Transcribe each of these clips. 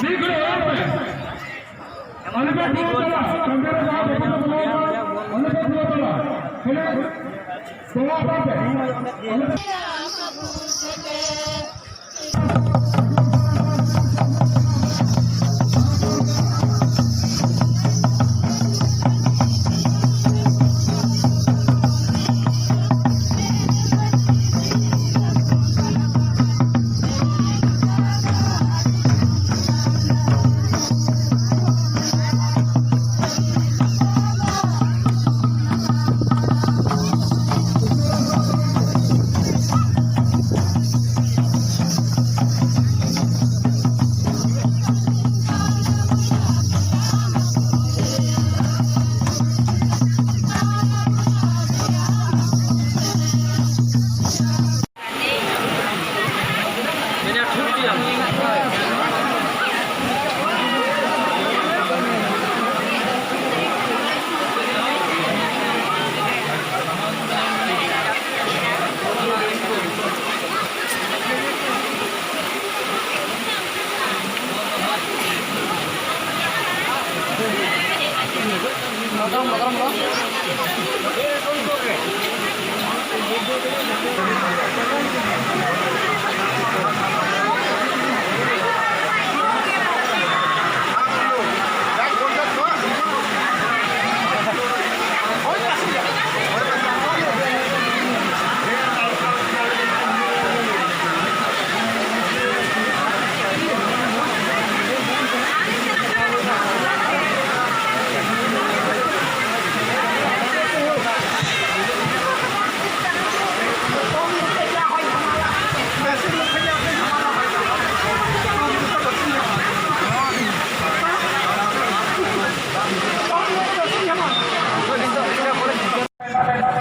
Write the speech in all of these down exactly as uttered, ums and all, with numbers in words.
ᱢᱤᱫ ᱜᱷᱟᱹᱲᱤᱡ ᱚᱲᱟᱜ ᱨᱮ ᱟᱞᱮ ᱯᱮ ᱫᱩᱲᱩᱵ ᱪᱟᱞᱟᱜ, ᱥᱟᱱᱛᱟᱲ ᱡᱟᱦᱟᱸ ᱵᱟᱠᱚ ᱵᱚᱞᱚ ᱟᱠᱟᱱᱟ, ᱟᱞᱮ ᱯᱮ ᱫᱩᱲᱩᱵ ᱪᱟᱞᱟᱜ᱾ ᱠᱷᱟᱹᱞᱤ ᱫᱚᱦᱲᱟ ᱯᱟᱱᱛᱮ᱾ ᱟᱞᱮ ᱯᱮ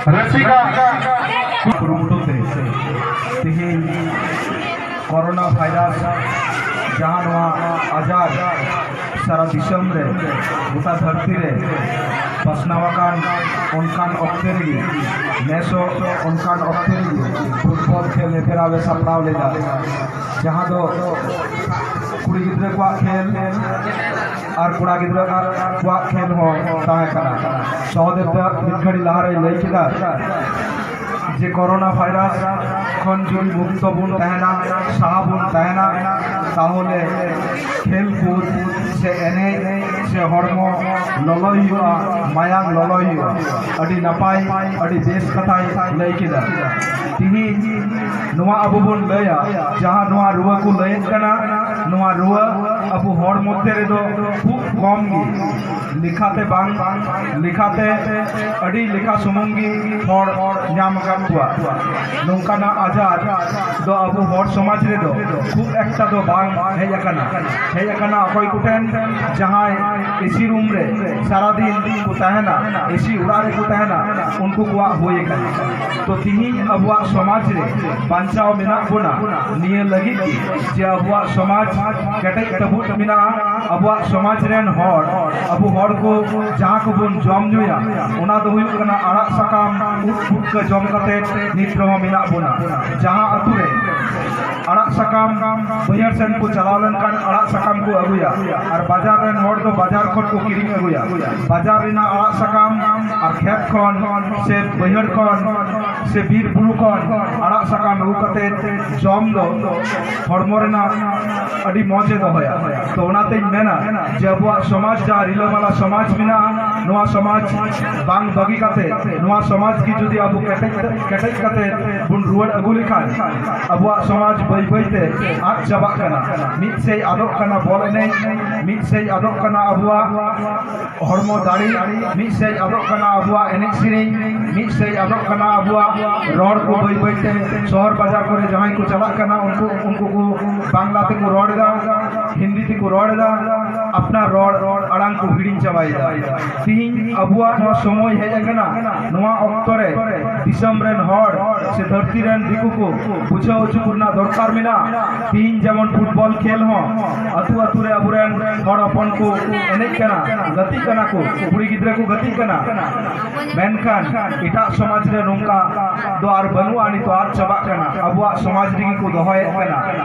ᱨᱟᱹᱥᱤᱠᱟ ᱠᱩᱨᱩᱢᱩᱴᱩ ᱛᱮ ᱛᱮᱦᱮᱧ ᱠᱳᱨᱳᱱᱟ ᱵᱷᱟᱭᱨᱟᱥ ᱡᱟᱦᱟᱸ ᱱᱚᱣᱟ ᱟᱡᱟᱨ ᱥᱟᱨᱟ ᱫᱤᱥᱚᱢ ᱨᱮ, ᱜᱚᱴᱟ ᱫᱷᱟᱹᱨᱛᱤ ᱨᱮ ᱯᱟᱥᱱᱟᱣ ᱟᱠᱟᱱ ᱚᱱᱠᱟᱱ ᱚᱠᱛᱮ ᱨᱮᱜᱮ, ᱱᱮᱥ ᱦᱚᱸ ᱚᱱᱠᱟᱱ ᱚᱠᱛᱮ ᱨᱮᱜᱮ ᱯᱷᱩᱴᱵᱚᱞ ᱠᱷᱮᱞ ᱦᱮᱯᱨᱟᱣ ᱮ ᱥᱟᱯᱲᱟᱣ ᱞᱮᱫᱟ, ᱡᱟᱦᱟᱸ ᱫᱚ ᱠᱩᱲᱤ ᱠᱚᱣᱟᱜ ᱠᱷᱮᱞ ᱟᱨ ᱠᱚᱲᱟ ᱜᱤᱫᱽᱨᱟᱹ ᱠᱚᱣᱟᱜ ᱠᱷᱮᱞ ᱦᱚᱸ ᱛᱟᱦᱮᱸ ᱠᱟᱱᱟ᱾ ᱥᱚᱦᱚᱫᱮᱵ ᱫᱚ ᱢᱤᱫ ᱜᱷᱟᱹᱲᱤ ᱞᱟᱦᱟ ᱨᱮᱭ ᱞᱟᱹᱭ ᱠᱮᱫᱟ ᱡᱮ ᱠᱳᱨᱳᱱᱟ ᱵᱷᱟᱭᱨᱟᱥ ᱠᱷᱚᱱ ᱡᱩᱫᱤ ᱢᱩᱠᱛᱚ ᱵᱚᱱ ᱛᱟᱦᱮᱱᱟ, ᱥᱟᱦᱟ ᱵᱚᱱ ᱛᱟᱦᱮᱱᱟ, ᱛᱟᱦᱚᱞᱮ ᱠᱷᱮᱞ ᱠᱩᱫ ᱥᱮ ᱮᱱᱮᱡ ᱥᱮ ᱦᱚᱲᱢᱚ ᱞᱚᱞᱚᱭ ᱦᱩᱭᱩᱜᱼᱟ, ᱢᱟᱭᱟᱝ ᱞᱚᱞᱚᱭ ᱦᱩᱭᱩᱜᱼᱟ᱾ ᱟᱹᱰᱤ ᱱᱟᱯᱟᱭ, ᱟᱹᱰᱤ ᱵᱮᱥ ᱠᱟᱛᱷᱟᱭ ᱞᱟᱹᱭ ᱠᱮᱫᱟ᱾ ᱛᱤᱦᱤᱧ ᱱᱚᱣᱟ ᱟᱵᱚ ᱵᱚᱱ ᱞᱟᱹᱭᱟ, ᱡᱟᱦᱟᱸ ᱱᱚᱣᱟ ᱨᱩᱣᱟᱹ ᱠᱚ ᱞᱟᱹᱭᱮᱫ ᱠᱟᱱᱟ, ᱱᱚᱣᱟ ᱨᱩᱣᱟᱹ ᱟᱵᱚ ᱦᱚᱲ ᱢᱚᱫᱽᱫᱷᱮ ᱨᱮᱫᱚ ᱠᱷᱩᱵ ᱠᱚᱢ ᱜᱮ, ᱞᱮᱠᱷᱟᱛᱮ ᱵᱟᱝ, ᱞᱮᱠᱷᱟᱛᱮ ᱟᱹᱰᱤ ᱞᱮᱠᱷᱟ ᱥᱩᱢᱩᱝ ᱜᱮ ᱦᱚᱲ ᱧᱟᱢ ᱟᱠᱟᱫ ᱠᱚᱣᱟ᱾ ᱱᱚᱝᱠᱟᱱᱟᱜ ᱟᱡᱟᱨ ᱫᱚ ᱟᱵᱚ ᱦᱚᱲ ᱥᱚᱢᱟᱡᱽ ᱨᱮᱫᱚ ᱠᱷᱩᱵ ᱮᱠᱴᱟ ᱫᱚ ᱵᱟᱝ ᱦᱮᱡ ᱟᱠᱟᱱᱟ᱾ ᱦᱮᱡ ᱟᱠᱟᱱᱟ ᱚᱠᱚᱭ ᱠᱚᱴᱷᱮᱱ? ᱡᱟᱦᱟᱸᱭ ᱮᱥᱤ ᱨᱩᱢ ᱨᱮ ᱥᱟᱨᱟᱫᱤᱱ ᱠᱚ ᱛᱟᱦᱮᱱᱟ, ᱮᱥᱤ ᱚᱲᱟᱜ ᱨᱮᱠᱚ ᱛᱟᱦᱮᱱᱟ, ᱩᱱᱠᱩ ᱠᱚᱣᱟᱜ ᱦᱩᱭ ᱟᱠᱟᱱᱟ᱾ ᱛᱚ ᱛᱤᱦᱤᱧ ᱟᱵᱚᱣᱟᱜ ᱥᱚᱢᱟᱡᱽ ᱨᱮ ᱵᱟᱧᱪᱟᱣ ᱢᱮᱱᱟᱜ ᱵᱚᱱᱟ ᱱᱤᱭᱟᱹ ᱞᱟᱹᱜᱤᱫ ᱜᱮ ᱡᱮ ᱟᱵᱚᱣᱟᱜ ᱥᱚᱢᱟᱡᱽ ᱠᱮᱴᱮᱡ ᱛᱟᱵᱩᱛ ᱢᱮᱱᱟᱜᱼᱟ᱾ ᱟᱵᱚᱣᱟᱜ ᱥᱚᱢᱟᱡᱽ ᱨᱮᱱ ᱦᱚᱲ, ᱟᱵᱚ ᱦᱚᱲ ᱠᱚ ᱡᱟᱦᱟᱸ ᱠᱚᱵᱚᱱ ᱡᱚᱢ ᱧᱩᱭᱟ, ᱚᱱᱟ ᱫᱚ ᱦᱩᱭᱩᱜ ᱠᱟᱱᱟ ᱟᱲᱟᱜ ᱥᱟᱠᱟᱢ, ᱩᱫ ᱯᱩᱴᱠᱟᱹ ᱡᱚᱢ ᱠᱟᱛᱮ ᱱᱤᱛ ᱨᱮᱦᱚᱸ ᱢᱮᱱᱟᱜ ᱵᱚᱱᱟ᱾ ᱡᱟᱦᱟᱸ ᱟᱛᱳ ᱨᱮ ᱟᱲᱟᱜ ᱥᱟᱠᱟᱢ ᱵᱟᱹᱭᱦᱟᱹᱲ ᱥᱮᱱ ᱠᱚ ᱪᱟᱞᱟᱣ ᱞᱮᱱᱠᱷᱟᱱ ᱟᱲᱟᱜ ᱥᱟᱠᱟᱢ ᱠᱚ ᱟᱹᱜᱩᱭᱟ, ᱟᱨ ᱵᱟᱡᱟᱨ ᱨᱮᱱ ᱦᱚᱲ ᱫᱚ ᱵᱟᱡᱟᱨ ᱠᱷᱚᱱ ᱠᱚ ᱠᱤᱨᱤᱧ ᱟᱹᱜᱩᱭᱟ᱾ ᱵᱟᱡᱟᱨ ᱨᱮᱱᱟᱜ ᱟᱲᱟᱜ ᱥᱟᱠᱟᱢ ᱟᱨ ᱠᱷᱮᱛ ᱠᱷᱚᱱ ᱥᱮ ᱵᱟᱹᱭᱦᱟᱹᱲ ᱠᱷᱚᱱ ᱥᱮ ᱵᱤᱨ ᱵᱩᱨᱩ ᱠᱷᱚᱱ ᱟᱲᱟᱜ ᱥᱟᱠᱟᱢ ᱟᱹᱜᱩ ᱠᱟᱛᱮ ᱡᱚᱢ ᱫᱚ ᱦᱚᱲᱢᱚ ᱨᱮᱱᱟᱜ ᱟᱹᱰᱤ ᱢᱚᱡᱽ ᱮ ᱫᱚᱦᱚᱭᱟ᱾ ᱛᱚ ᱚᱱᱟᱛᱮᱧ ᱢᱮᱱᱟ ᱡᱮ ᱟᱵᱚᱣᱟᱜ ᱥᱚᱢᱟᱡᱽ, ᱡᱟᱦᱟᱸ ᱨᱤᱞᱟᱹᱢᱟᱞᱟ ᱥᱚᱢᱟᱡᱽ ᱢᱮᱱᱟᱜᱼᱟ, ᱱᱚᱣᱟ ᱥᱚᱢᱟᱡᱽ ᱵᱟᱝ ᱵᱟᱹᱜᱤ ᱠᱟᱛᱮ, ᱱᱚᱣᱟ ᱥᱚᱢᱟᱡᱽ ᱜᱮ ᱡᱩᱫᱤ ᱟᱵᱚ ᱠᱮᱴᱮᱡ, ᱠᱮᱴᱮᱡ ᱠᱟᱛᱮ ᱵᱚᱱ ᱨᱩᱣᱟᱹᱲ ᱟᱹᱜᱩ ᱞᱮᱠᱷᱟᱱ, ᱟᱵᱚᱣᱟᱜ ᱥᱚᱢᱟᱡᱽ ᱵᱟᱹᱭ ᱵᱟᱹᱭ ᱛᱮ ᱟᱫ ᱪᱟᱵᱟᱜ ᱠᱟᱱᱟ᱾ ᱢᱤᱫ ᱥᱮᱫ ᱟᱫᱚᱜ ᱠᱟᱱᱟ ᱵᱚᱞ ᱮᱱᱮᱡ, ᱢᱤᱫ ᱥᱮᱫ ᱟᱫᱚᱜ ᱠᱟᱱᱟ ᱟᱵᱚᱣᱟᱜ ᱦᱚᱲᱢᱚ ᱫᱟᱲᱮ, ᱢᱤᱫ ᱥᱮᱫ ᱟᱫᱚᱜ ᱠᱟᱱᱟ ᱟᱵᱚᱣᱟᱜ ᱮᱱᱮᱡ ᱥᱮᱨᱮᱧ, ᱢᱤᱫ ᱥᱮᱫ ᱟᱫᱚᱜ ᱠᱟᱱᱟ ᱟᱵᱚᱣᱟᱜ ᱨᱚᱲ ᱠᱚ᱾ ᱵᱟᱹᱭ ᱵᱟᱹᱭ ᱛᱮ ᱥᱚᱦᱚᱨ ᱵᱟᱡᱟᱨ ᱠᱚᱨᱮ ᱡᱟᱦᱟᱸᱭ ᱠᱚ ᱪᱟᱞᱟᱜ ᱠᱟᱱᱟ, ᱩᱱᱠᱩ, ᱩᱱᱠᱩ ᱠᱚ ᱵᱟᱝᱞᱟ ᱛᱮᱠᱚ ᱨᱚᱲ ᱮᱫᱟ, ᱦᱤᱱᱫᱤ ᱛᱮᱠᱚ ᱨᱚᱲ ᱮᱫᱟ, ᱟᱯᱱᱟᱨ ᱨᱚᱲ ᱟᱲᱟᱝ ᱠᱚ ᱦᱤᱲᱤᱧ ᱪᱟᱵᱟᱭᱮᱫᱟ᱾ ᱛᱤᱦᱤᱧ ᱟᱵᱚᱣᱟᱜ ᱱᱚᱣᱟ ᱥᱚᱢᱚᱭ ᱦᱮᱡ ᱟᱠᱟᱱᱟ, ᱱᱚᱣᱟ ᱚᱠᱛᱚ ᱨᱮ ᱫᱤᱥᱚᱢ ᱨᱮᱱ ᱦᱚᱲ ᱥᱮ ᱫᱷᱟᱹᱨᱛᱤ ᱨᱮᱱ ᱫᱤᱠᱩ ᱠᱚ ᱵᱩᱡᱷᱟᱹᱣ ᱦᱚᱪᱚ ᱠᱚ ᱨᱮᱱᱟᱜ ᱫᱚᱨᱠᱟᱨ ᱢᱮᱱᱟᱜᱼᱟ᱾ ᱛᱤᱦᱤᱧ ᱡᱮᱢᱚᱱ ᱯᱷᱩᱴᱵᱚᱞ ᱠᱷᱮᱞ ᱦᱚᱸ ᱟᱹᱛᱩ ᱟᱹᱛᱩ ᱨᱮ ᱟᱵᱚᱨᱮᱱ ᱦᱚᱲ ᱦᱚᱯᱚᱱ ᱠᱚ ᱮᱱᱮᱡ ᱠᱟᱱᱟ, ᱜᱟᱛᱮᱜ ᱠᱟᱱᱟ ᱠᱚ, ᱠᱩᱲᱤ ᱜᱤᱫᱽᱨᱟᱹ ᱠᱚ ᱜᱟᱛᱮᱜ ᱠᱟᱱᱟ, ᱢᱮᱱᱠᱷᱟᱱ ᱮᱴᱟᱜ ᱥᱚᱢᱟᱡᱽ ᱨᱮ ᱱᱚᱝᱠᱟ ᱫᱚ ᱟᱨ ᱵᱟᱹᱱᱩᱜᱼᱟ, ᱱᱤᱛᱚᱜ ᱟᱫ ᱪᱟᱵᱟᱜ ᱠᱟᱱᱟ᱾ ᱟᱵᱚᱣᱟᱜ ᱥᱚᱢᱟᱡᱽ ᱨᱮᱜᱮ ᱠᱚ ᱫᱚᱦᱚᱭᱮᱫ ᱠᱟᱱᱟ᱾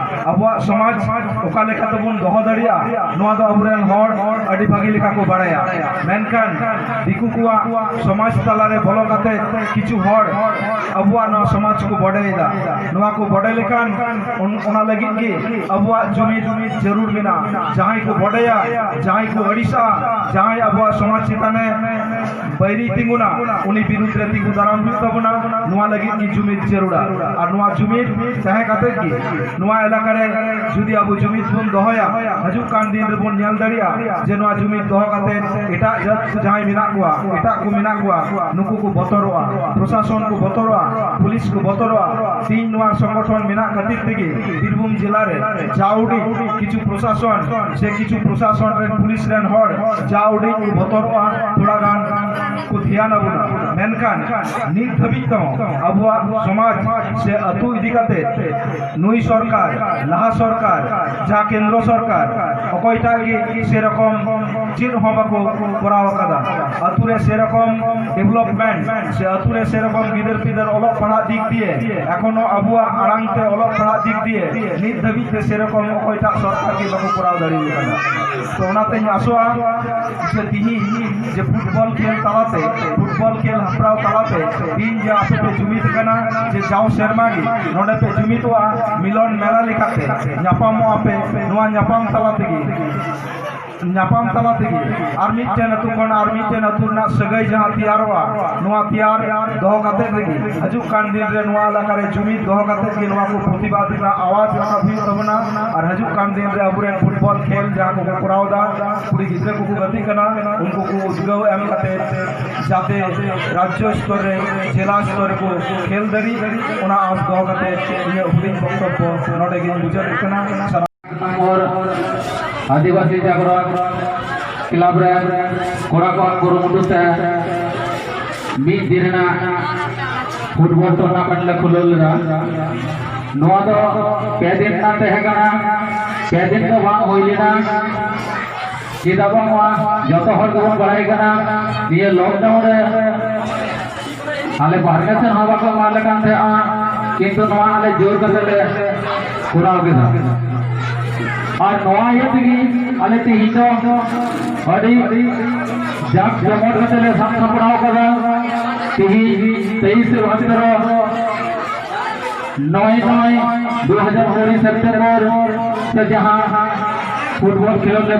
ᱟᱵᱚᱣᱟᱜ ᱥᱚᱢᱟᱡᱽ ᱚᱠᱟ ᱞᱮᱠᱟ ᱛᱮᱵᱚᱱ ᱫᱚᱦᱚ ᱫᱟᱲᱮᱭᱟᱜᱼᱟ, ᱱᱚᱣᱟ ᱫᱚ ᱟᱵᱚᱨᱮᱱ ᱦᱚᱲ ᱟᱹᱰᱤ ᱵᱷᱟᱹᱜᱤ ᱞᱮᱠᱟ ᱠᱚ ᱵᱟᱲᱟᱭᱟ᱾ ᱢᱮᱱᱠᱷᱟᱱ ᱫᱤᱠᱩ ᱠᱚᱣᱟᱜ ᱥᱚᱢᱟᱡᱽ ᱛᱟᱞᱟᱨᱮ ᱵᱚᱞᱚ ᱠᱟᱛᱮ ᱠᱤᱪᱷᱩ ᱦᱚᱲ ᱟᱵᱚᱣᱟᱜ ᱱᱚᱣᱟ ᱥᱚᱢᱟᱡᱽ ᱠᱚ ᱵᱚᱰᱮᱭᱮᱫᱟ᱾ ᱱᱚᱣᱟ ᱠᱚ ᱵᱚᱰᱮ ᱞᱮᱠᱷᱟᱱ ᱚᱱ-, ᱚᱱᱟ ᱞᱟᱹᱜᱤᱫ ᱜᱮ ᱟᱵᱚᱣᱟᱜ ᱡᱩᱢᱤᱫ ᱡᱟᱹᱨᱩᱲ ᱢᱮᱱᱟᱜᱼᱟ᱾ ᱡᱟᱦᱟᱸᱭ ᱠᱚ ᱵᱚᱰᱮᱭᱟ, ᱡᱟᱦᱟᱸᱭ ᱠᱚ ᱟᱹᱲᱤᱥᱟ, ᱡᱟᱦᱟᱸᱭ ᱟᱵᱚᱣᱟᱜ ᱥᱚᱢᱟᱡᱽ ᱪᱮᱛᱟᱱᱮ ᱵᱟᱹᱭᱨᱤ ᱛᱤᱸᱜᱩᱱᱟ, ᱩᱱᱤ ᱵᱤᱨᱩᱫᱽ ᱨᱮ ᱛᱤᱸᱜᱩ ᱫᱟᱨᱟᱢ ᱦᱩᱭᱩᱜ ᱛᱟᱵᱚᱱᱟ᱾ ᱱᱚᱣᱟ ᱞᱟᱹᱜᱤᱫ ᱜᱮ ᱡᱩᱢᱤᱫ ᱡᱟᱹᱨᱩᱲᱟ᱾ ᱟᱨ ᱱᱚᱣᱟ ᱡᱩᱢᱤᱫ ᱛᱟᱦᱮᱸ ᱠᱟᱛᱮ ᱜᱮ ᱱᱚᱣᱟ ᱮᱞᱟᱠᱟ ᱨᱮ ᱡᱩᱫᱤ ᱟᱵᱚ ᱡᱩᱢᱤᱫ ᱵᱚᱱ ᱫᱚᱦᱚᱭᱟ, ᱦᱤᱡᱩᱜ ᱠᱟᱱ ᱫᱤᱱ ᱨᱮᱵᱚᱱ ᱧᱮᱞ ᱫᱟᱲᱮᱭᱟᱜᱼᱟ ᱡᱮ ᱱᱚᱣᱟ ᱡᱩᱢᱤᱫ ᱫᱚᱦᱚ ᱠᱟᱛᱮ ᱮᱴᱟᱜ ᱡᱟᱹᱛ ᱠᱚ ᱡᱟᱦᱟᱸᱭ ᱢᱮᱱᱟᱜ ᱠᱚᱣᱟ, ᱮᱴᱟᱜ ᱠᱚ ᱢᱮᱱᱟᱜ ᱠᱚᱣᱟ, ᱱᱩᱠᱩ ᱠᱚ ᱵᱚᱛᱚᱨᱚᱜᱼᱟ, ᱯᱨᱚᱥᱟᱥᱚᱱ ᱠᱚ ᱵᱚᱛᱚᱨᱚᱜᱼᱟ, ᱯᱩᱞᱤᱥ ᱠᱚ ᱵᱚᱛᱚᱨᱚᱜᱼᱟ᱾ ᱛᱤᱦᱤᱧ ᱱᱚᱣᱟ ᱥᱚᱝᱜᱚᱴᱷᱚᱱ ᱢᱮᱱᱟᱜ ᱠᱷᱟᱹᱛᱤᱨ ᱛᱮᱜᱮ ᱵᱤᱨᱵᱷᱩᱢ ᱡᱮᱞᱟ ᱨᱮ ᱡᱟ ᱩᱰᱤᱡ ᱠᱤᱪᱷᱩ ᱯᱨᱚᱥᱟᱥᱚᱱ ᱥᱮ ᱠᱤᱪᱷᱩ ᱯᱨᱚᱥᱟᱥᱚᱱ ᱨᱮᱱ ᱯᱩᱞᱤᱥ ᱨᱮᱱ ᱦᱚᱲ ᱡᱟ ᱩᱰᱤᱡ ᱠᱚ ᱵᱚᱛᱚᱨᱚᱜᱼᱟ, ᱛᱷᱚᱲᱟ ᱜᱟᱱ ᱠᱚ ᱫᱷᱮᱭᱟᱱ ᱟᱵᱚᱱᱟ᱾ ᱢᱮᱱᱠᱷᱟᱱ ᱱᱤᱛ ᱫᱷᱟᱹᱵᱤᱡ ᱛᱮᱦᱚᱸ ᱟᱵᱚᱣᱟᱜ ᱥᱚᱢᱟᱡᱽ ᱥᱮ ᱟᱹᱛᱩ ᱤᱫᱤ ᱠᱟᱛᱮ ᱱᱩᱭ ᱥᱚᱨᱠᱟᱨ, ᱞᱟᱦᱟ ᱥᱚᱨᱠᱟᱨ, ᱡᱟᱦᱟᱸ ᱠᱮᱱᱫᱨᱚ ᱥᱚᱨᱠᱟᱨ, ᱚᱠᱚᱭᱴᱟᱜ ᱜᱮ ᱥᱮᱨᱚᱠᱚᱢ ᱪᱮᱫ ᱦᱚᱸ ᱵᱟᱠᱚ ᱠᱚᱨᱟᱣ ᱟᱠᱟᱫᱟ᱾ ᱟᱹᱛᱩ ᱨᱮ ᱥᱮᱨᱚᱠᱚᱢ ᱰᱮᱵᱷᱞᱚᱯᱢᱮᱱᱴ ᱥᱮ ᱟᱹᱛᱩ ᱨᱮ ᱥᱮᱨᱚᱠᱚᱢ ᱜᱤᱫᱟᱹᱨ ᱯᱤᱫᱟᱹᱨ ᱚᱞᱚᱜ ᱯᱟᱲᱦᱟᱜ ᱫᱤᱠ ᱫᱤᱭᱮ, ᱮᱠᱷᱚᱱᱳ ᱟᱵᱚᱣᱟᱜ ᱟᱲᱟᱝ ᱛᱮ ᱚᱞᱚᱜ ᱯᱟᱲᱦᱟᱜ ᱫᱤᱠ ᱫᱤᱭᱮ ᱱᱤᱛ ᱫᱷᱟᱹᱵᱤᱡ ᱛᱮ ᱥᱮᱨᱚᱠᱚᱢ ᱚᱠᱚᱭᱴᱟᱜ ᱥᱚᱨᱠᱟᱨ ᱜᱮ ᱵᱟᱠᱚ ᱠᱚᱨᱟᱣ ᱫᱟᱲᱮ ᱟᱠᱟᱫᱟ᱾ ᱛᱚ ᱚᱱᱟᱛᱮᱧ ᱟᱥᱚᱜᱼᱟ ᱡᱮ ᱛᱤᱦᱤᱧ ᱡᱮ ᱯᱷᱩᱴᱵᱚᱞ ᱠᱷᱮᱞ ᱛᱟᱞᱟᱛᱮ, ᱯᱷᱩᱴᱵᱚᱞ ᱠᱷᱮᱞ ᱦᱮᱯᱨᱟᱣ ᱛᱟᱞᱟᱛᱮ ᱛᱤᱦᱤᱧ ᱡᱮ ᱟᱯᱮ ᱯᱮ ᱡᱩᱢᱤᱫ ᱟᱠᱟᱱᱟ, ᱡᱮ ᱡᱟᱣ ᱥᱮᱨᱢᱟ ᱜᱮ ᱱᱚᱰᱮ ᱯᱮ ᱡᱩᱢᱤᱫᱚᱜᱼᱟ, ᱢᱤᱞᱚᱱ ᱢᱮᱞᱟ ᱞᱮᱠᱟᱛᱮ ᱧᱟᱯᱟᱢᱚᱜᱼᱟ ᱯᱮ, ᱱᱚᱣᱟ ᱧᱟᱯᱟᱢ ᱛᱟᱞᱟ ᱛᱮᱜᱮ ᱧᱟᱯᱟᱢ ᱛᱟᱞᱟ ᱛᱮᱜᱮ ᱟᱨ ᱢᱤᱫᱴᱮᱱ ᱟᱹᱛᱩ ᱠᱷᱚᱱ ᱟᱨ ᱢᱤᱫᱴᱮᱱ ᱟᱹᱛᱩ ᱨᱮᱱᱟᱜ ᱥᱟᱹᱜᱟᱹᱭ ᱡᱟᱦᱟᱸ ᱛᱮᱭᱟᱨᱚᱜᱼᱟ, ᱱᱚᱣᱟ ᱛᱮᱭᱟᱨ ᱫᱚᱦᱚ ᱠᱟᱛᱮ ᱨᱮᱜᱮ ᱦᱤᱡᱩᱜ ᱠᱟᱱ ᱫᱤᱱ ᱨᱮ ᱱᱚᱣᱟ ᱮᱞᱟᱠᱟ ᱨᱮ ᱡᱩᱢᱤᱫ ᱫᱚᱦᱚ ᱠᱟᱛᱮ ᱜᱮ ᱱᱚᱣᱟ ᱠᱚ ᱯᱨᱚᱛᱤᱵᱟᱫ ᱨᱮᱱᱟᱜ ᱟᱣᱟᱡ ᱨᱟᱠᱟᱵ ᱦᱩᱭᱩᱜ ᱛᱟᱵᱚᱱᱟ᱾ ᱟᱨ ᱦᱤᱡᱩᱜ ᱠᱟᱱ ᱫᱤᱱ ᱨᱮ ᱟᱵᱚᱨᱮᱱ ᱯᱷᱩᱴᱵᱚᱞ ᱠᱷᱮᱞ ᱡᱟᱦᱟᱸ ᱠᱚᱠᱚ ᱠᱚᱨᱟᱣ ᱮᱫᱟ, ᱠᱩᱲᱤ ᱜᱤᱫᱽᱨᱟᱹ ᱠᱚᱠᱚ ᱜᱟᱛᱮᱜ ᱠᱟᱱᱟ, ᱩᱱᱠᱩ ᱠᱚ ᱩᱫᱽᱜᱟᱹᱣ ᱮᱢ ᱠᱟᱛᱮ ᱡᱟᱛᱮ ᱨᱟᱡᱽᱡᱚ ᱥᱛᱚᱨ ᱨᱮ, ᱡᱮᱞᱟ ᱥᱛᱚᱨ ᱨᱮᱠᱚ ᱠᱷᱮᱞ ᱫᱟᱲᱮᱜ, ᱚᱱᱟ ᱟᱸᱥ ᱫᱚᱦᱚ ᱠᱟᱛᱮ ᱤᱧᱟᱹᱜ ᱦᱩᱰᱤᱧ ᱵᱚᱠᱛᱚᱵᱵᱚ ᱱᱚᱰᱮ ᱜᱤᱧ ᱢᱩᱪᱟᱹᱫᱮᱫ ᱠᱟᱱᱟ᱾ ᱥᱟᱱᱟᱢ ᱱᱚᱢᱵᱚᱨ ᱟᱹᱫᱤᱵᱟᱹᱥᱤ ᱡᱟᱜᱽᱨᱚᱱ ᱠᱞᱟᱵᱽ ᱨᱮᱱ ᱠᱚᱲᱟ ᱠᱚᱣᱟᱜ ᱠᱩᱨᱩᱢᱩᱴᱩ ᱛᱮ ᱢᱤᱫ ᱫᱤᱱ ᱨᱮᱱᱟᱜ ᱯᱷᱩᱴᱵᱚᱞ ᱴᱩᱨᱱᱟᱢᱮᱱᱴ ᱞᱮ ᱠᱷᱩᱞᱟᱹᱣ ᱞᱮᱫᱟ᱾ ᱱᱚᱣᱟ ᱫᱚ ᱯᱮ ᱫᱤᱱ ᱨᱮᱱᱟᱜ ᱛᱟᱦᱮᱸ ᱠᱟᱱᱟ᱾ ᱯᱮ ᱫᱤᱱ ᱫᱚ ᱵᱟᱝ ᱦᱩᱭ ᱞᱮᱱᱟ᱾ ᱪᱮᱫᱟᱜ ᱵᱟᱝᱢᱟ ᱡᱚᱛᱚ ᱦᱚᱲ ᱜᱮᱵᱚᱱ ᱵᱟᱲᱟᱭ ᱠᱟᱱᱟ, ᱱᱤᱭᱟᱹ ᱞᱚᱠᱰᱟᱣᱩᱱ ᱨᱮ ᱟᱞᱮ ᱯᱟᱨᱢᱤᱥᱚᱱ ᱦᱚᱸ ᱵᱟᱠᱚ ᱮᱢᱟ ᱞᱮ ᱠᱟᱱ ᱛᱟᱦᱮᱸᱜᱼᱟ, ᱠᱤᱱᱛᱩ ᱱᱚᱣᱟ ᱟᱞᱮ ᱡᱳᱨ ᱠᱟᱛᱮ ᱞᱮ ᱠᱚᱨᱟᱣ ᱠᱮᱫᱟ᱾ ᱟᱨ ᱱᱚᱣᱟ ᱤᱭᱟᱹ ᱛᱮᱜᱮ ᱟᱞᱮ ᱛᱮᱦᱮᱧ ᱫᱚ ᱟᱹᱰᱤ ᱡᱟᱠ ᱡᱚᱢᱚᱠ ᱠᱟᱛᱮ ᱞᱮ ᱥᱟᱵ ᱥᱟᱯᱲᱟᱣ ᱠᱟᱫᱟ᱾ ᱛᱮᱦᱮᱧ ᱛᱮᱭᱤᱥ ᱵᱷᱟᱫᱚᱨ, ᱱᱚᱭ ᱱᱚᱭ ᱫᱩ ᱦᱟᱡᱟᱨ ᱠᱩᱲᱤ ᱥᱮᱯᱴᱮᱢᱵᱚᱨ ᱥᱮ ᱡᱟᱦᱟᱸ ᱯᱷᱩᱴᱵᱚᱞ ᱠᱷᱮᱞᱳᱰ ᱞᱮ